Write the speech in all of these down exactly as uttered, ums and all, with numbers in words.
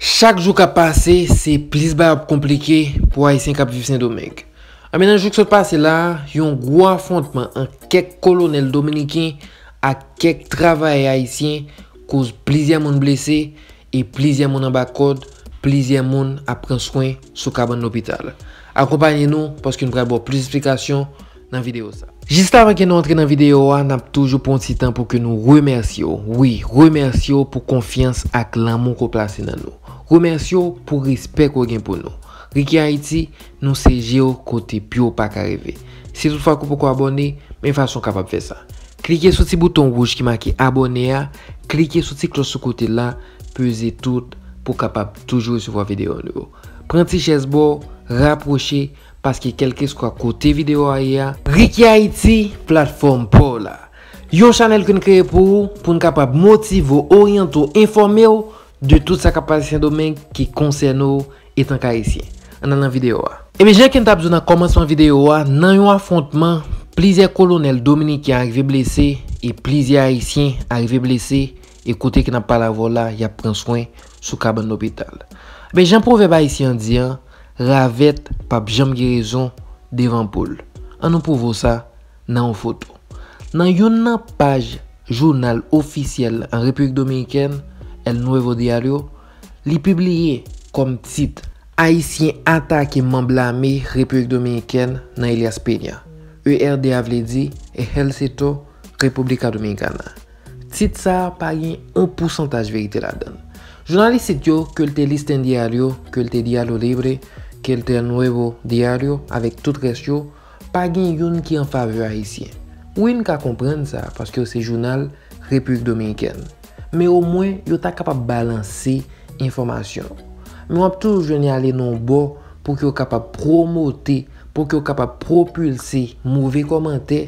Chak jou k ap pase, se plis bagay ap konplike pou Ayisyen k ap viv Sendomeng. Anben, nan jou k sot pase la, yon gwo afwontman ant kèk kolonèl dominiken ak kèk travayè ayisyen koz plizyè moun blese e plizyè moun anba kòd, plizyè moun ap pran swen sou kabann lopital. Akonpanye nou, paske nou pral ba w plis esplikasyon nan videyo sa. Jis avan ke nou antre nan videyo a, n ap toujou pran yon ti tan pou ke nou remèsye w. Wi, remèsye w pou konfyans ak lanmou ke w plase nan nou. Remèsye w pou respè ke w gen pou nou. Ricky Haiti, nou se je w kote pye w pa ka rive. Si toutfwa ke w poko abòne, men fason w kapab fè sa. Klike sou ti bouton wouj ki make abòne a, klike sou ti klòch sou kote la, peze tout pou w kapab toujou resevwa videyo nou yo. Pran ti chèz ba w, rapwoche, paske kèlkeswa kote videyo a ye a, Ricky Haiti, platfòm pa w la. Yon chanèl ke n kreye pou ou, pou n kapab motive w, oryante w, enfòme w de tout sa k ap pase Sendomeng ki konsène w etanke Ayisyen. Ann al nan videyo a. Ebyen, jan ke n t ap di w nan kòmansman videyo a, nan yon afwontman, plizyè kolonèl dominiken arive blese e plizyè Ayisyen arive blese, e kote ke n ap pale avè w la, y ap pran swen sou kabann lopital. Ebyen, jan pwovèb ayisyen an di an, ravèt p ap janm gen rezon devan poul. Ann nou pwouve w sa nan yon foto. Nan youn nan paj jounal ofisyèl an Repiblik Dominikèn, El Nuevo Diario, li pibliye kòm tit: Ayisyen atake manm lame Repiblik Dominikèn nan Elias Peña. E R D A vle di Ejército República Dominicana. Tit sa a pa gen yon pousantaj verite ladan l. Jounalis tit yo, ke l te Listín Diario, ke l te Diario Libre, ke l te El Nuevo Diario, avèk tout rès yo, pa gen youn ki an favè Ayisyen. Wi, n ka konprann sa, paske yo se jounal Repiblik Dominikèn. Men omwen, yo ta kapab balanse enfòmasyon. Men w ap toujou jwenn y ale nan yon bò pou ke yo kapab pwomote, pou ke yo kapab pwopilse move kòmantè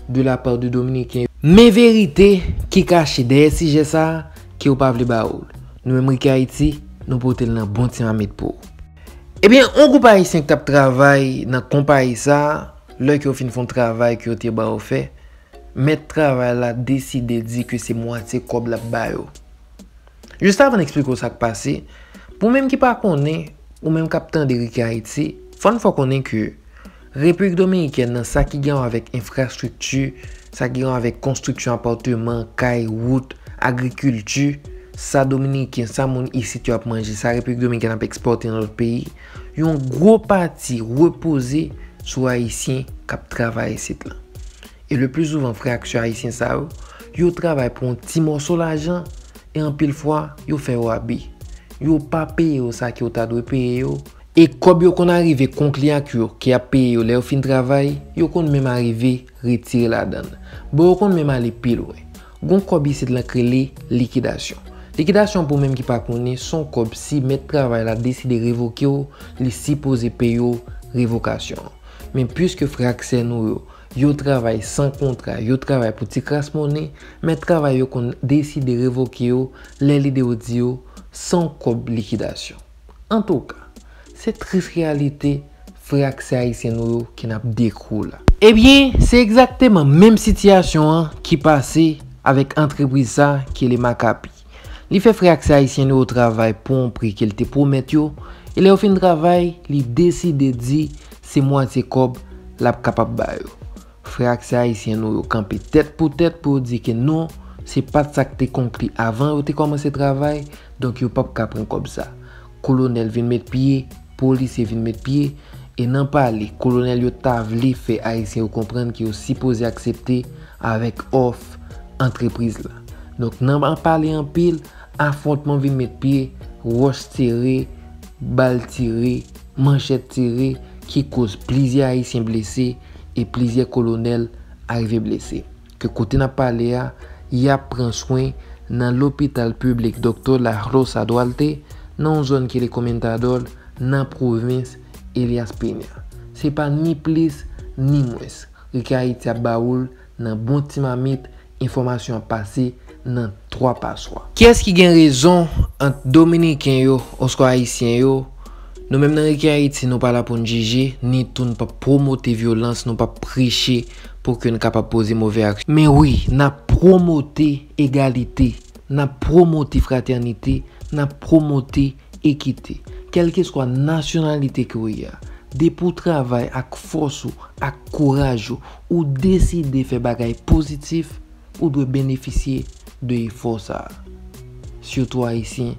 de la part de Dominiken. Men verite ki kache dèyè sijè sa a, ke yo pa vle ba ou l. Nou menm Ricky Haiti, nou pote l nan bon ti mamit pou ou. Ebyen, yon gwoup Ayisyen ki t ap travay nan konpayi sa a, lè ke yo fin fè yon travay ke yo te ba yo fè, mèt travay la deside di ke se mwatye kòb l ap ba yo. Jis avan n eksplike w sa k pase, pou menm ki pa konnen, ou menm k ap tande Ricky Haiti, fò n fè w konnen ke Repiblik Dominikèn nan, sa ki gen wè avèk enfrastrikti, sa ki gen wè avèk konstriksyon apatman, kay, wout, agrikilti, sa Dominiken, sa moun isit yo ap manje, sa Repiblik Dominikèn ap ekspòte nan lòt peyi, yon gwo pati repoze sou Ayisyen k ap travay isit lan. E le pli souvan, frè ak sè ayisyen sa yo, yo travay pou yon ti mòso lajan, e anpil fwa, yo fè yo abi. Yo pa peye yo sa ke yo ta dwe peye yo, e kòb yo konn arive konkli ak yo ke y ap peye yo lè yo fin travay, yo konn menm arive retire ladan l. Bon, yo konn menm ale pi lwen. Gon kòb isit lan k rele likidasyon. Likidasyon, pou menm ki pa konnen, se yon kòb, si mèt travay la deside revoke w, li sipoze peye w revokasyon an. Men piske frè ak sè nou yo, yo travay san kontra, yo travay pou ti kras monnen, mèt travay yo konn deside revoke yo lè lide yo di yo san kòb likidasyon. Antouka, se tris reyalite frè ak sè ayisyen nou yo ke n ap dekri w la. Ebyen, se egzakteman menm sitiyasyon an ki pase avèk antrepriz sa ki rele Macapi. Li fè frè ak sè ayisyen nou yo travay pou yon pri ke l te pwomèt yo, e lè yo fin travay, li deside di se mwatye kòb l ap kapab ba yo. Frè ak sè ayisyen nou yo kanpe tèt pou tèt pou yo di ke non, se pa t sa k te konkli avan yo te kòmanse travay, donk yo p ap ka pran kòb sa. Kolonèl vin met pye, polisye vin met pye, e nan pale, kolonèl yo ta vle fè ayisyen yo konprann ke yo sipoze aksepte avèk òf antrepriz la. Donk, nan pale anpil, afwontman vin met pye, wòch tire, bal tire, manchèt tire, ki koz plizyè ayisyen blese e plizyè kolonèl arive blese. Ke kote n ap pale a, y ap pran swen nan lopital piblik Doktè La Rosa Duarte, nan yon zòn ki rele Comendador, nan pwovens Elias Peña. Se pa ni plis, ni mwens. Ricky Haiti ap ba ou l nan bon ti mamit, enfòmasyon ap pase nan twa paswa. Kiyès ki gen rezon ant Dominiken yo oswa Ayisyen yo? Nou menm nan Ricky Haiti, nou pa la pou n jije, ni tou n p ap pwomote vyolans, nou p ap preche pou ke n kapab poze move aksyon. Men wi, n ap pwomote egalite, n ap pwomote fratènite, n ap pwomote ekite. Kèlkeswa nasyonalite ke w ye a, depi w travay ak fòs ou, ak kouraj ou, ou deside fè bagay pozitif, ou dwe benefisye de efò sa a. Sitou Ayisyen,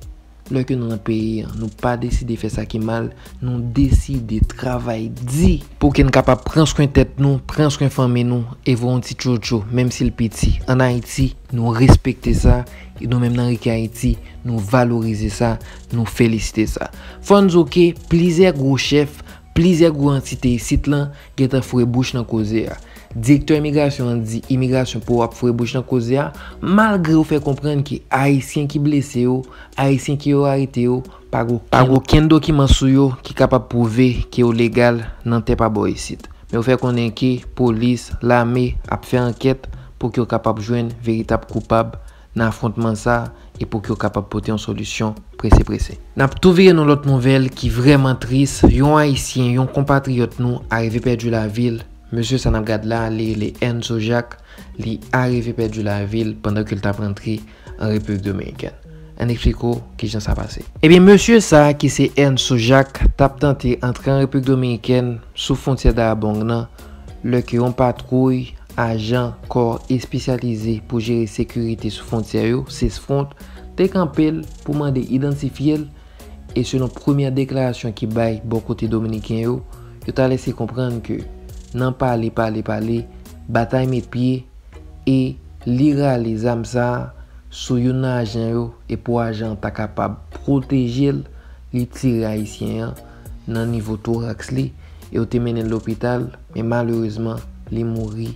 lè ke nou nan peyi an, nou pa deside fè sa ki mal, nou deside travay di pou ke n kapab pran swen tèt nou, pran swen fanmi nou, e voye yon ti tchotcho, menm si l piti. Ann Ayiti, nou respekte sa, e nou menm nan Ricky Haiti, nou valorize sa, nou felisite sa. Fò n di w ke plizyè gwo chèf, plizyè gwo antite isit lan gentan foure bouch nan koze a. Direktè imigrasyon an di imigrasyon pou ap foure bouch nan koze a, malgre yo fè konprann ke Ayisyen ki blese yo, Ayisyen ke yo arete yo, pa gen okenn dokiman sou yo ki kapab pwouve ke yo legal nan tè pa bò isit. Men yo fè konnen ke polis, lame ap fè ankèt pou ke yo kapab jwenn veritab koupab nan afwontman sa a e pou ke yo kapab pote yon solisyon prese prese. N ap tou vire nan lòt nouvèl ki vrèman tris, yon Ayisyen, yon konpatriyòt nou, arive pèdi lavi l. Mesye sa n ap gad la, li rele Enso Jacques, li arive pèdi lavi l pandan ke l t ap rantre an Repiblik Dominikèn. Ann eksplike w kijan sa pase. Ebyen, mesye sa a ki se Enso Jacques t ap tante antre an Repiblik Dominikèn sou fwontyè Dayabong nan, lè ke yon patwouy ajan kò espesyalize pou jere sekirite sou fwontyè yo, Sesfront, te kanpe l pou mande idantifye l, e selon premyè deklarasyon ki bay bò kote dominiken yo, yo ta lese konprann ke nan pale, pale, pale, batay met pye, e li rale zam sa a sou youn nan ajan yo, e pou ajan an ta kapab pwoteje l, li tire Ayisyen an nan nivo toraks li, e yo te mennen l lopital, men malerezman, li mouri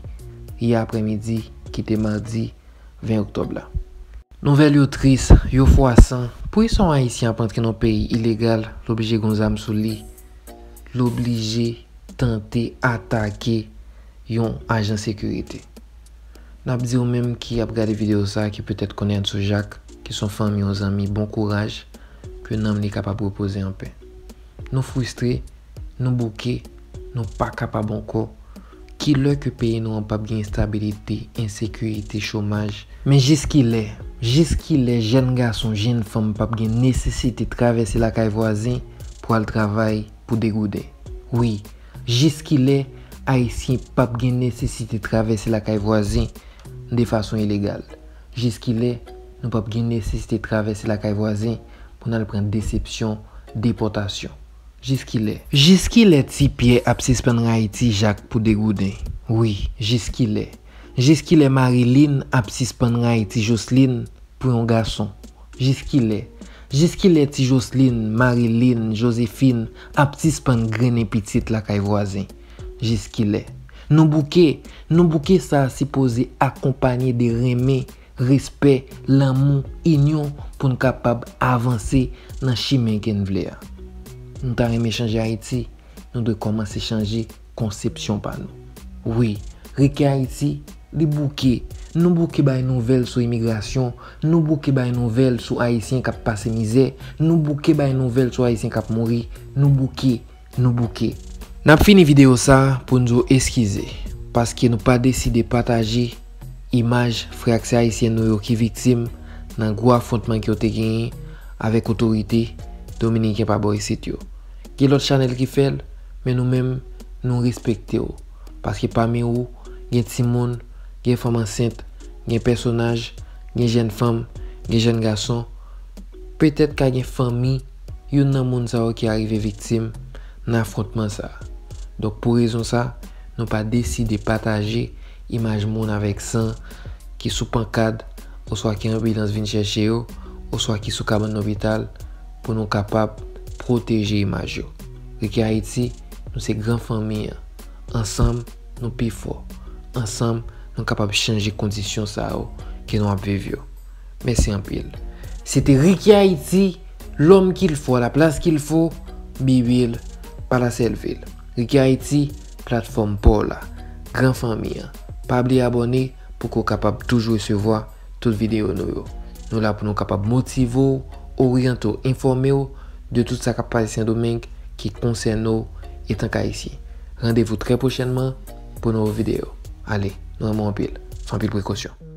yè aprèmidi ki te madi ven oktòb la. Nouvèl yo tris, yo fwasan. Poukisa yon Ayisyen ap antre nan yon peyi ilegal, l oblije gen yon zam sou li, l oblije tante atake yon ajan sekirite? N ap di w menm ki ap gade videyo sa a, ki petèt konnen Enso Jacques, ki se yon fanmi, yon zanmi, bon kouraj, ke nanm li kapab repoze anpè. Nou fristre, nou bouke, nou pa kapab ankò. Kilè ke peyi nou an p ap gen estabilite, ensekirite, chomaj? Men jiskilè, jiskilè jèn gason, jèn fanm p ap gen nesesite travèse lakay vwazen pou al travay pou degouden? Wi, jiskilè Ayisyen p ap gen nesesite travèse lakay vwazen de fason ilegal? Jiskilè nou p ap gen nesesite travèse lakay vwazen pou n al pran desepsyon, depòtasyon? Jiskilè? Jiskilè Ti Pyè ap sispann rayi Ti Jak pou degouden? Wi, jiskilè? Jiskilè Marilyn ap sispann rayi Ti Joslin pou yon gason? Jiskilè? Jiskilè Ti Joslin, Marilyn, Joséphine ap sispann grennen pitit lakay vwazen? Jiskilè? Nou bouke, nou bouke sa a sipoze akonpanye de renmen, respè, lanmou, inyon pou n kapab avanse nan chimen ke n vle a. Nou ta renmen chanje Ayiti, nou dwe kòmanse chanje konsepsyon pa nou. Wi, Ricky Haiti, li bouke. Nou bouke bay nouvèl sou imigrasyon, nou bouke bay nouvèl sou Ayisyen k ap pase mizè, nou bouke bay nouvèl sou Ayisyen k ap mouri, nou bouke, nou bouke. N ap fini videyo sa a pou n di w eskize, paske nou pa deside pataje imaj frè ak sè ayisyen nou yo ki viktim nan gwo afwontman ke yo te genyen avèk otorite dominiken pa bò isit yo. Gen lòt chanèl ki fè l, men nou menm, nou respekte w. Paske pami ou, gen timoun, gen fanm ansent, gen pèsonaj, gen jèn fanm, gen jèn gason. Petèt ka gen fanmi youn nan moun sa yo ki arive viktim nan afwontman sa a. Donk, pou rezon sa, nou pa deside pataje imaj moun avèk san ki sou pankad, oswa ke anbilans vin chèche yo, oswa ki sou kabann lopital, pou nou kapab pwoteje imaj yo. Ricky Haiti, nou se gran fanmi an. Ansanm, nou pi fò. Ansanm, nou kapab chanje kondisyon sa yo ke nou ap viv yo. Mèsi anpil. Se te Ricky Haiti, l'homme qu'il faut, à la place qu'il faut, Bibil, pa la sèl vil. Ricky Haiti, platfòm pa w la, gran fanmi an. Pa bliye abòne pou ke w kapab toujou resevwa tout videyo nou yo. Nou la pou nou kapab motive w, oryante w, enfòme w de tout sa k ap pase Sendomeng ki konsène w etank Ayisyen. Randevou trè pwochènman pou nouvo videyo. Ale, nou renmen w anpil. Fè anpil prekosyon.